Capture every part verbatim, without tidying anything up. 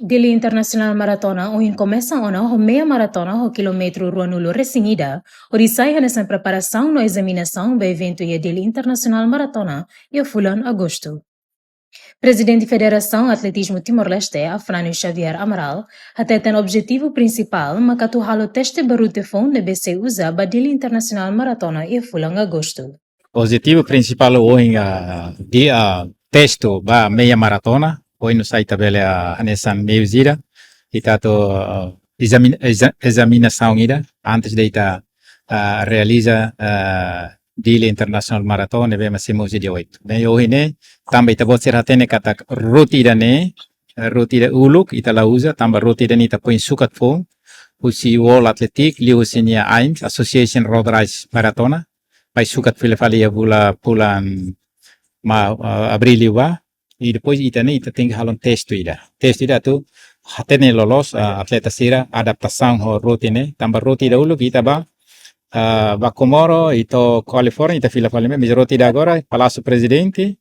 Dili Internasionál Maratona ohin komesa ona ho meia maratona ho kilómetru ruanulu resin ida, hodi sai hanesan preparasaun no ezaminasaun ba eventu iha Dili Internasionál Maratona iha fulan Agostu. Prezidente Federasaun Atletizmu Timor-Leste, Afrânio Xavier Amaral, hateten objetivu prinsipál mak atu halo teste ba rute foun ne'ebé sei uza ba Dili Internasionál Maratona iha fulan Agostu. Objetivu prinsipál ohin, ah, di, ah, teste ba meia maratona, ohin nusá ita bele, ah, hanesan meius ida, ita atu, ah, ezamin-, eza-, ezaminasaun ida, antes de ita, ah, realiza, ah, Dili Internasionál Maratona, ne'ebé mak sei mosu dia oitu. Ne'e ohin ne'e, tanba ita-boot sira hatene katak rute ida-ne'e, eh, rute ida uluk, ita la uza, tanba rute ida-ne'e ita foin sukat foun, husi World Athletic, liuhusi nia AIMS, Association Road Race Maratona, mai sukat fila fali iha bula, fulan ma-, eh, abríl liubá, i depois ita-nia, ita tenke halo teste ida. Teste ida atu hatene loloos, eh, atleta sira, adaptasaun ho rute ne'e, tanba rute ida uluk, ita ba, eh, ba Komoro, i to'o California, ita fila fali mai, mais rute ida agora, Palácio Prezidente,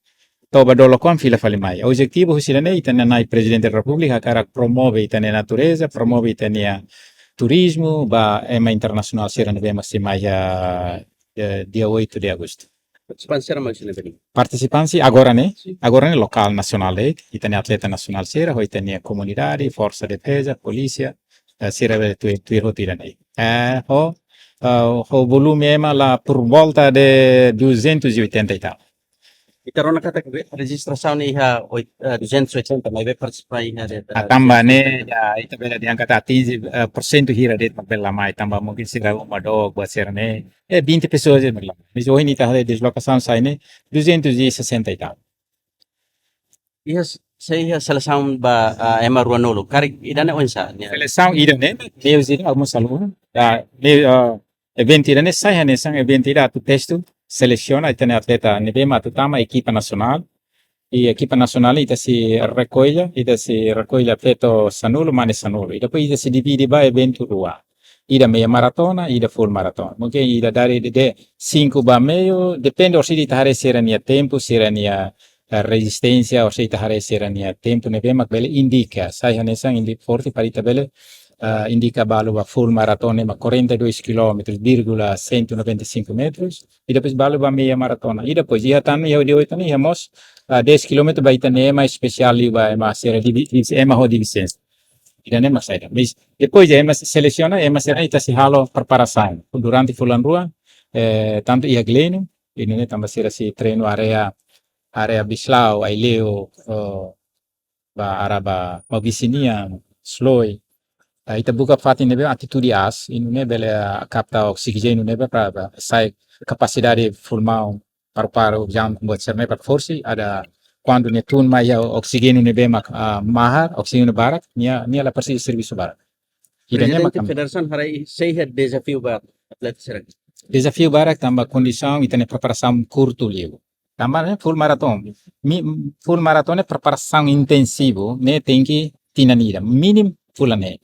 to'o ba Dolokon fila fali mai. Objetivu husi ida-ne'e, ita-nia Nai Prezidente da Repúblika hakarak promove ita-nia natureza, promove ita-nia turizmu, ba ema internasionál sira ne'ebé mak sei mai iha, eh, dia oitu de Agostu. Partisipante sira mai husi ne'ebé? Partisipante agora ne'e, Sin. Agora ne'e lokál nasionál de'it, ita-nia atleta nasionál sira, ho ita-nia komunidade, Forsa Defeza, polísia, eh, sira bele tuir, tuir hotu ida-ne'e. Eh, ho, eh, ho volume ema la por volta de duzentos e oitenta e tal. Ita rona katak rejistrasaun iha oit-, eh, duzentos e oitenta, maibé partisipa iha de'it, ah, tanba ne'e, ya, ita bele dehan katak atinje, eh, porsentu hira de'it mak bele la mai, tanba mungkin sira uma dook, buat sira-ne'e, eh, vinte pessoas de'it mak la mai. Mais ohin ita haree deslokasaun sai ne'e duzentos e sessenta e tal. Iha s-, sei iha selesaun ba, ah, ema ruanulu. Karik ida-ne'e oinsá, ne'e? Selesaun ida-ne'e, meius ida, almoço aluno. Ya, meius, ah, eventu ida-ne'e sai hanesan eventu ida atu teste, selesiona, ita-nia atleta ne'ebé mak atu tama ekipa nasionál. I ekipa nasionál ita sei rekolla, ita sei rekolla feto sanulu, mane sanulu. I depois ita sei divide ba eventu rua. Ida meia maratona, ida full maratona. Mungkin ida dari de, de sinku ba meiu, depende orsida ita haree sira-nia tempu, sira-nia, eh, rezisténsia, orsida ita haree sira-nia tempu ne'ebé mak bele indika. Sai hanesan indi-, forte para ita bele, eh, indika balu ba full maratona, mak quarenta e dois quilómetros, vírgula cento e noventa e cinco metros. I depois balu ba meia maratona. I depois, iha tan, iha dia oitu ne'e, iha mós, ah, dez quilómetros ba ita-nia ema espesiál liu ba ema sira divi-, divi-, ema ho defisiénsia. Ida-ne'e mak saida. Mais depois de ema selesiona, ema sira ita sei halo preparasaun. Durante fulan rua, eh, tantu iha Gleno, i nune'e tanba sira sei treinu área, área Bislau, Aileu, oh, ba área ba Maubisse nian, Sloi. Ah, ita buka fatin ne'ebé altitude aas, i nune'e bele, ah, kapta oksijéniu ne'ebé para, para sai kapasidade pulmaun, paru-paru, jam, buat sira-ne'e para forsi, atu kuandu nia tun mai iha oksijéniu ne'ebé mak, ah, mahar, oksijéniu barak, nia, nia la presiza servisu barak. Ida-ne'e mak Prezidente, ami. Federasaun haree sei iha dezafiu ba atleta sira? Dezafiu barak tanba kondisaun ita-nia preparasaun kurtu liu. Tanba ne'e full marathon. Mi, full marathon ne'e preparasaun intensivu, ne'e tenke tinan ida, mínimu fulan neen.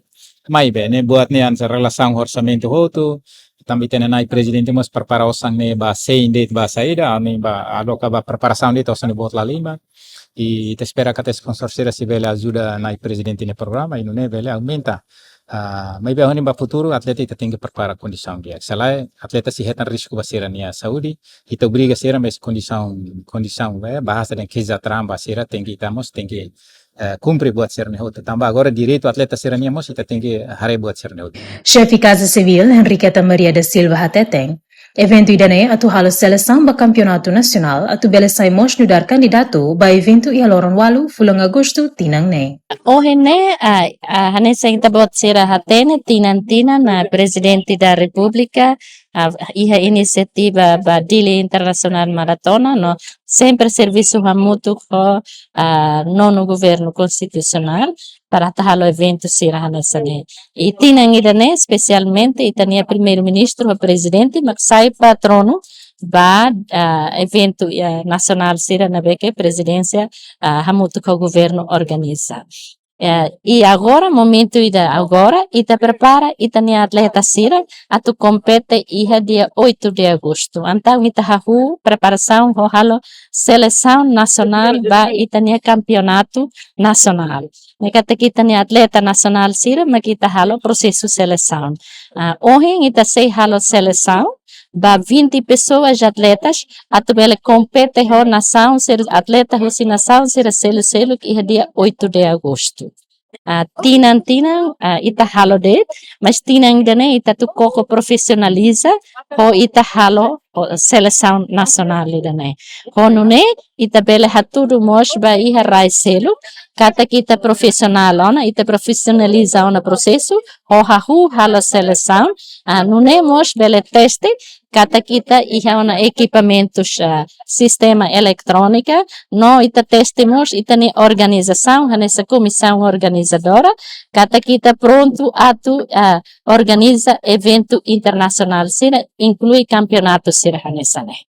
Maibé, ne'e buat ne'e hanesan relasaun orsamentu hotu, tanba ita-nia Nai Prezidente mós prepara osan ne'e ba sein de'it ba saida, ami ba aloka ba preparasaun de'it osan ne'e boot la lima. I ita espera katak sponsor sira sei bele ajuda Nai Prezidente nia programa, i nune'e bele aumenta. Ah, maibé ohin ba futuru, atleta ita tenke prepara kondisaun di'ak. Se lae, atleta sei hetan risku ba sira-nia saúde, ita obriga sira mais kondisaun, kondisaun, eh, bahasa dehan keza tramba sira tenke, ita mós tenke, eh, kumpre buat sira-ne'e hotu. Tanba agora direitu atleta sira-nian mós ita tenke haree buat sira-ne'e hotu. Xefe Kaza Sivíl, Henriqueta Maria da Silva hateten, eventu ida-ne'e atu halo selesaun ba kampeonatu nasionál, atu bele sai mós nu'udar kandidatu ba eventu iha loron ualu fulan Agostu tinan ne'e. Ohin ne'e, ah, ah, hanesan ita-boot sira hatene, tinan-tinan, ah, Prezidente da Repúblika, ah, iha inisiativa ba Dili Internasionál Maratona, no sempre servisu hamutuk ho, ah, nonu governu konstitusionál para atu halo eventu sira hanesan ne'e. I tinan ida-ne'e, espesialmente, ita-nia Primeiru-Ministru ho Prezidente mak sai patronu ba, ah, eventu, ah, nasionál sira ne'ebé ke Prezidénsia, ah, hamutuk ho governu organiza. Eh, i agora, momentu ida agora, ita prepara ita-nia atleta sira atu kompete iha dia oito de agosto. Entaun ita hahú preparasaun ho halo selesaun nasionál ba ita-nia kampeonatu nasionál. Ne'e katak ita-nia atleta nasionál sira mak ita halo prosesu selesaun. Ah, ohin ita sei halo selesaun ba vinte pessoas atletas atu bele kompete ho nasaun sira, atleta husi nasaun sira seluk-seluk iha dia oito de agosto. Ah, tinan-tinan, ah, ita halo de'it, mas tinan ida-ne'e ita atu koko profisionaliza ho ita halo ho selesaun nasionál ida-ne'e. Ho nune'e ita bele hatudu mós ba iha rai seluk katak ita profisionál ona, ita profisionaliza ona prosesu, ho hahú halo selesaun, ah, nune'e mós bele teste katak ita iha ona ekipamentus, ah, sistema eletrónika, no ita teste mós ita-nia organizasaun, hanesan komisaun organizadora, katak ita prontu atu, ah, organiza eventu internasionál sira, inklui kampeonatu sira hanesan ne'e.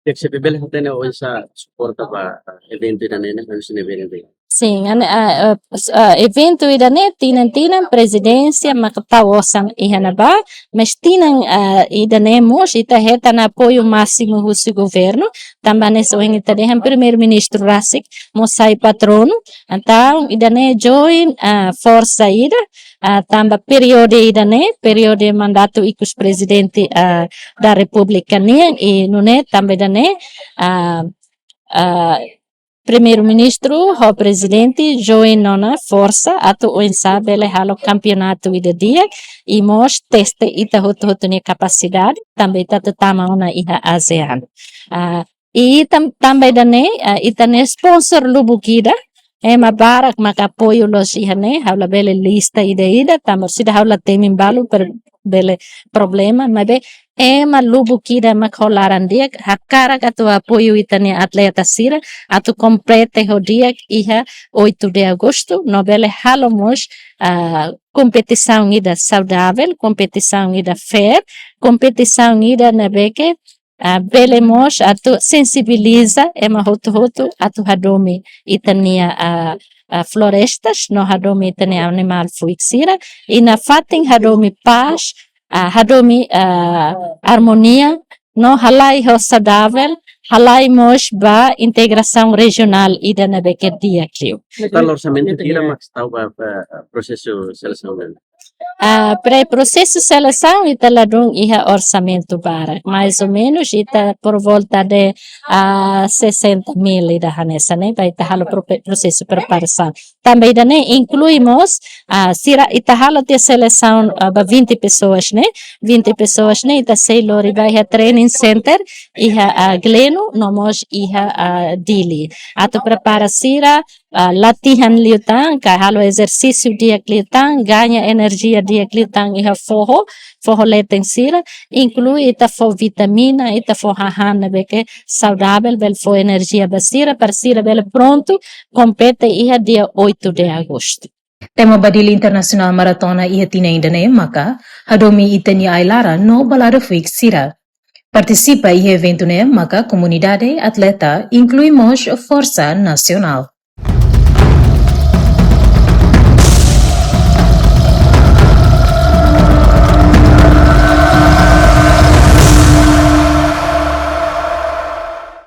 Di'ak, se bele hatene oinsá suporta ba, ah, eventu ida-ne'e, ne'e, oinsá ne'e bele. Sin, ane, ah, ah, s-, ah, eventu ida-ne'e tinan-tinan prezidénsia mak tau osan iha ne'ebá, mas tinan, ah, ida-ne'e mós ita hetan apoiu másimu husi governu, tanba hanesan ohin ita dehan primeiru-ministru rasik mós sai patronu, entaun ida-ne'e join, ah, forsa ida, ah, tanba períodu ida-ne'e, períodu mandatu ikus prezidente, ah, da Repúblika nian, i nune'e tanba ida-ne'e, ah, ah, primeiru-ministru ho prezidente join ona forsa atu oinsá bele halo kampeonatu ida di'ak, i mós teste ita hotu-hotu nia kapasidade, tanba ita atu tama ona iha ASEAN. Ah, i tam-, tanba ida-ne'e, ah, ita-nia sponsor lubuk ida, ema barak mak apoiu loos iha ne'e, ha'u labele lista ida-ida, tanba sida ha'u la temi balu per-, bele problema, maibé ema lubuk ida mak ho laran di'ak, hakarak atu apoiu ita-nia atleta sira, atu kompete ho di'ak iha oito de agosto, no bele halo mós, ah, kompetisaun ida saudavel, kompetisaun ida fair, kompetisaun ida ne'ebé ke, ah, bele mós atu sensibiliza ema hotu-hotu atu hadomi ita-nia, ah, ah, florestas, no hadomi ita-nia animál fuik sira, i nafatin hadomi pás, ah, hadomi, ah, armonia, no halai ho saudavel, halai mós ba integrasaun rejionál ida ne'ebé ke di'ak liu. Totál orsamentu hira mak tau ba, ba prosesu selesaun ne'e? Ah, para prosesu selesaun ita ladún iha orsamentu barak, mais ou menus ita por volta de, ah, sessenta mil ida hanesan ne'e, ba ita halo pro-, prosesu preparasaun. Tanba ida-ne'e inklui mós, ah, sira ita halo tiha selesaun, ah, ba vinte pessoas ne'e, vinte pessoas ne'e ita sei lori ba iha training center iha, ah, Gleno, no mós iha, ah, Dili. Atu prepara sira, ah, latihan liután, ka halo ezersísiu di'ak liután, gaña enerjia di'ak liután iha foho, foho leten sira, inklui ita fó vitamina, ita fó hahán ne'ebé ke saudavel, bele fó enerjia ba sira, para sira bele prontu kompete iha dia oito de agosto. Tema ba Dili Internasionál Maratona iha tinan ida-ne'e maka hadomi ita-nia ai-laran no balada fuik sira. Partisipa iha eventu ne'e maka komunidade, atleta, inklui mós forsa nasionál.